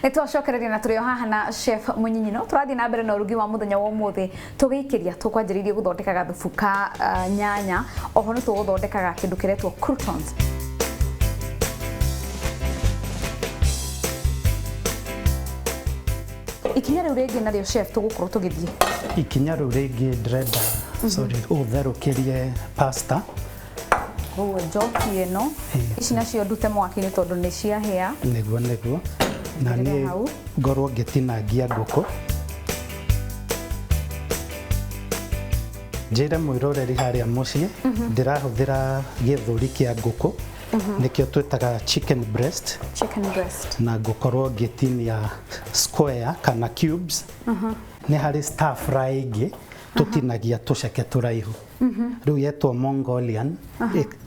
Nĩ twacokereria na tũrĩ o haha na chef Mũnyinyi, no tũrathiĩ na mbere na ũrugi wa mũthenya wa ũmũthĩ. Tũgĩikĩria tũkwanjĩrĩirie gũthondeka gathubu ka nyanya, oho nĩ tũgũthondekaga kĩndũ kĩretwo croutons. Ikinya rĩu rĩngĩ narĩo, chef, tũgũkorwo tũgĩthiĩ? Ikinya rĩu rĩngĩ ndĩrenda, sorry, ũtherũkĩrie pasta. Koguo njoki ĩno, ici nacio ndute mwaki-inĩ tondũ nĩ ciahĩa. Nĩguo, na Njigĩrĩre niĩ hau. Ngorwo ngĩtinangia ngũkũ. Njĩre mwĩroreri harĩa mũciĩ, ndĩrahũthĩra gĩthũri kĩa ngũkũ, nĩkĩo twĩtaga chicken breast. Chicken breast. Na ngũkorwo ngĩtinia square kana cubes. Nĩ harĩ stir fry ĩngĩ tũtinagia tũceke tũraihu, rĩu yetwo Mongolian,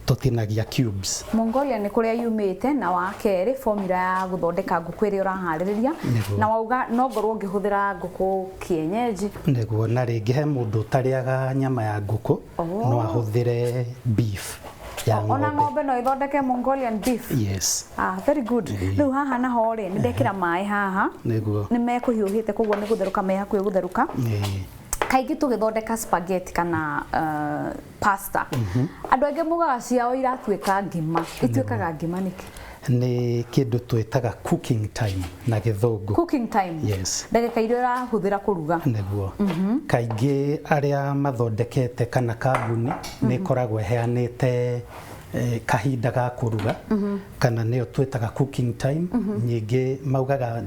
tũtinagia cubes. Mongolia nĩ kũrĩa yumĩte. Na wa kerĩ, formula ya gũthondeka ngũkũ ĩrĩa ũraharĩrĩria. Nĩguo. Na wauga no ngorwo ngĩhũthĩra ngũkũ kienyeji? Nĩguo, na rĩngĩ he mũndũ ũtarĩaga nyama ya ngũkũ, no ahũthĩre beef ya Ona ng'ombe. Ng'ombe no ĩthondeke Mongolian beef? Yes. Ah, very good. Rĩu haha naho rĩ, nĩ ndekĩra maĩ haha. Nĩ mekũhiũhĩte, koguo nĩ gũtherũka me hakuhĩ gũtherũka. Kaingĩ tũgĩthondeka spaghetti kana pasta, andũ aingĩ mugaga ciao iratuĩka ngima. Ituĩkaga ngima nĩkĩ? Nĩ kĩndũ twĩtaga cooking time na gĩthũngũ. Cooking time? Yes. Ndagĩka iria ũrahũthĩra kũruga. Nĩguo, kaingĩ arĩa mathondekete kana kambuni nĩ ĩkoragwo ĩheanĩte kahinda ga kũruga, kana nĩyo twĩtaga cooking time. Nyingĩ maugaga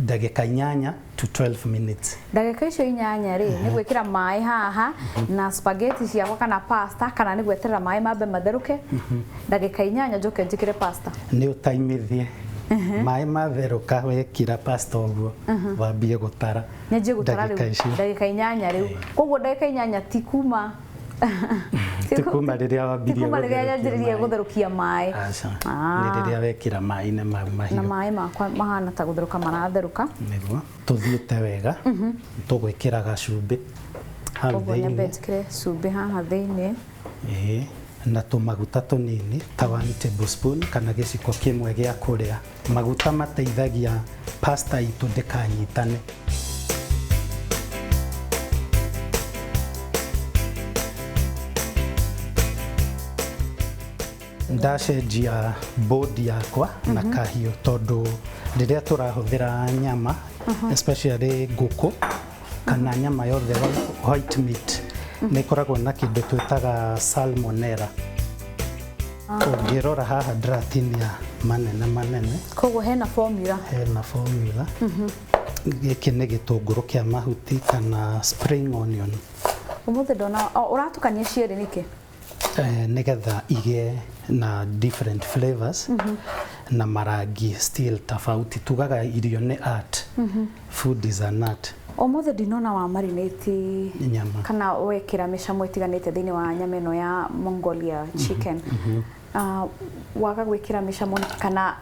ndagĩka 8 to 12 minutes. Ndagĩka icio 8 rĩ, nĩ gwĩkĩra maĩ haha na spaghetti ciakwa kana pasta, kana nĩ gweterera maĩ mambe matherũke ndagĩka 8 njoke njĩkĩre pasta? Nĩ ũtaimithie maĩ matherũka, wekĩra pasta ũguo wambie gũtara. Nyanjie gũtara. Ndagĩka Rĩu icio. Ndagĩka 8 rĩu, koguo ndagĩka 8 ti kuma Ti kuma rĩrĩa ti wambirie kuma rĩrĩa gũtherũkia nyanjĩrĩrie maĩ. Gũtherũkia maĩ. Aca. Ah. Nĩ rĩrĩa wekĩra maĩ-inĩ mau Na mahiũ. Maĩ makwa mahana ta gũtherũka maratherũka. Nĩguo tũthiĩte wega, tũgwĩkĩra gacumbĩ hau Koguo nyambe thĩinĩ. Njĩkĩre cumbĩ haha thĩinĩ. Ĩĩ, na tũmaguta tũnini ta 1 tablespoon kana gĩciko kĩmwe gĩa kũrĩa. Maguta mateithagia pasta itũ ndĩkanyitane. Ndacenjia board yakwa na kahiũ, tondũ rĩrĩa tũrahũthĩra nyama, especially ngũkũ kana nyama yothe white meat, nĩ ĩkoragwo na kĩndũ twĩtaga salmonella. Ũngĩrora haha ndĩratinia manene manene. Koguo hena formula. Hena formula. Gĩkĩ nĩ gĩtũngũrũ kĩa mahuti kana spring onion. Ũmũthĩ ndona ũratukania cierĩ nĩkĩ? Nĩgetha igĩe na different flavors na marangi still tofauti. Tugaga irio nĩ art, food is an art. Ũmũthĩ ndinona wa marinate nyama kana wekĩra mĩcamo ĩtiganĩte thĩinĩ wa nyama ĩno ya Mongolia chicken. Waga gwĩkĩra mĩcamo nĩkĩ? Kana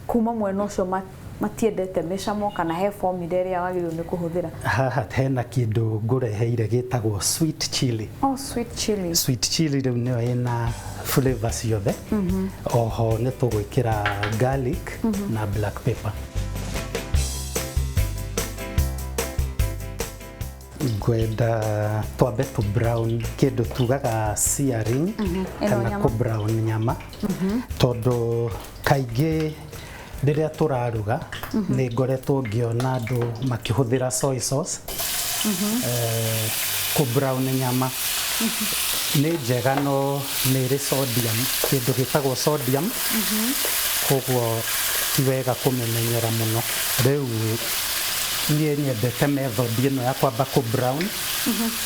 kuma mwena ũcio matiendete mĩcamo, kana he formula ĩrĩa wagĩrĩirwo nĩ kũhũthĩra? Haha hena kĩndũ ngũreheire gĩtagwo sweet chili. Oh, sweet chili. Sweet chili rĩu nĩyo ĩna flavor ciothe. Oho nĩ tũgwĩkĩra garlic na black pepper. Ngwenda twambe tũ brown kĩndũ tugaga searing. Ĩno kana nyama. Kũ brown nyama, tondũ kaingĩ rĩrĩa tũraruga nĩ ngoretwo ngĩona andũ makĩhũthĩra soy sauce. Kũ brown nyama nĩ njega, no nĩ ĩrĩ sodium, kĩndũ gĩtagwo sodium, koguo ti wega kũmĩmenyera mũno. Rĩu niĩ nyendete method ĩno ya kwamba kũ brown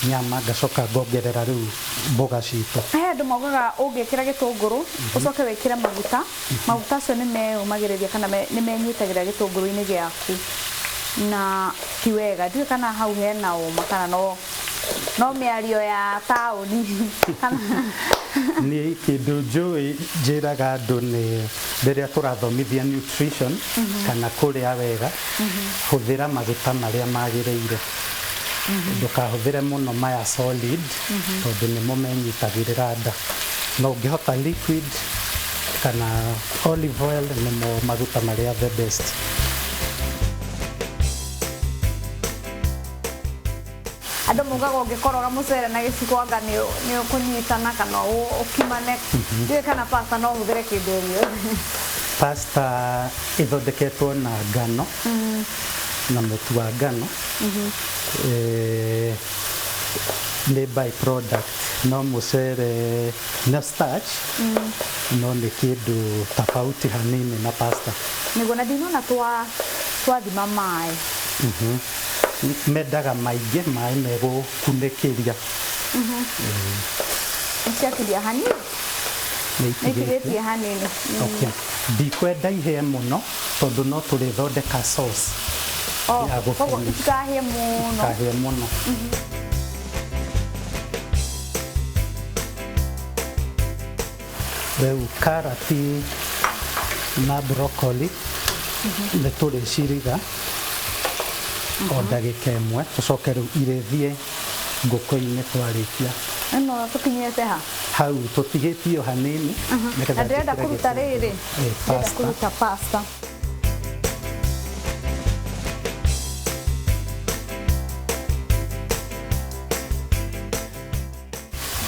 nyama, ngacoka ngongerera rĩu mboga citũ. He andũ maugaga ũngĩkĩra gĩtũngũrũ ũcoke wĩkĩre maguta, maguta acio nĩ meyũmagĩrĩria kana nĩ menyitagĩrĩra gĩtũngũrũ-inĩ gĩaku na ti wega. Ndiũĩ kana hau hena ũma kana no mĩario ya taũni kana Nĩ kĩndũ njũĩ njĩraga andũ nĩ rĩrĩa tũrathomithia nutrition kana kũrĩa wega, hũthĩra maguta marĩa magĩrĩire, ndũkahũthĩre mũno maya solid, tondũ nĩmo menyitagĩrĩra nda. No ũngĩhota liquid kana olive oil, nĩmo maguta marĩa the best. Andũ maugaga ũngĩkoroga mũcere na gĩciko anga nĩ ũkũnyitana kana ũkimane. Ndiũĩ kana pasta no ũhũthĩre kĩndũ o gĩothe. Pasta ĩthondeketwo na ngano na mũtu wa ngano. Eh, nĩ by product no mũcere na starch no nĩ kĩndũ tofauti hanini na pasta. Nĩguo na ndinona twathima maĩ. Mendaga maingĩ maĩ megũkunĩkĩria. Nĩciatigia hanini. Nĩ Nĩ itigĩtie hanini. Okay. Ndikwenda ihĩe mũno tondũ no tũrĩthondeka sauce Oh, ya koguo gũfinish. itikahĩe mũno. Kahĩe mũno. Rĩu karati na broccoli nĩ tũrĩciriga o ndagĩka ĩmwe tũcoke rĩu irĩthiĩ ngũkũ-inĩ twarĩkia. Ĩno tũkinyĩte ha? Hau tũtigĩtie o hanini nĩgetha Na ndĩrenda njĩkĩre kũruta gĩtũngũrũ. rĩrĩ. Eh, Ndĩrenda pasta. kũruta pasta.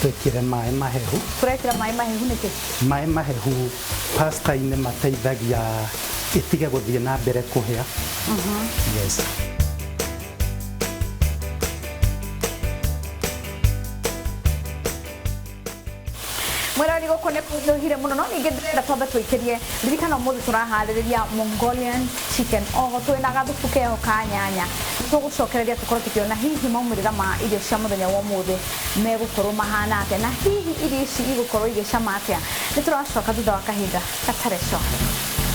Twĩkĩre maĩ mahehu. Tũrekĩra maĩ mahehu nĩkĩ? Maĩ mahehu pasta-inĩ mateithagia ĩtige gũthiĩ na mbere kũhĩa. Yes. Mwĩrori gũkũ nĩ kũhiũhire mũno no ningĩ ndĩrenda twambe tũikĩrie ririkana ũmũthĩ tũraharĩrĩria Mongolian chicken oho twĩna gathubu keho ka nyanya. Tũgũcokereria tũkorwo tũkĩona hihi maumĩrĩra ma irio cia mũthenya wa ũmũthĩ megũkorwo mahana atĩa na hihi irio ici igũkorwo igĩcama atĩa. Nĩ tũracoka thutha wa kahinda gatarĩ coka.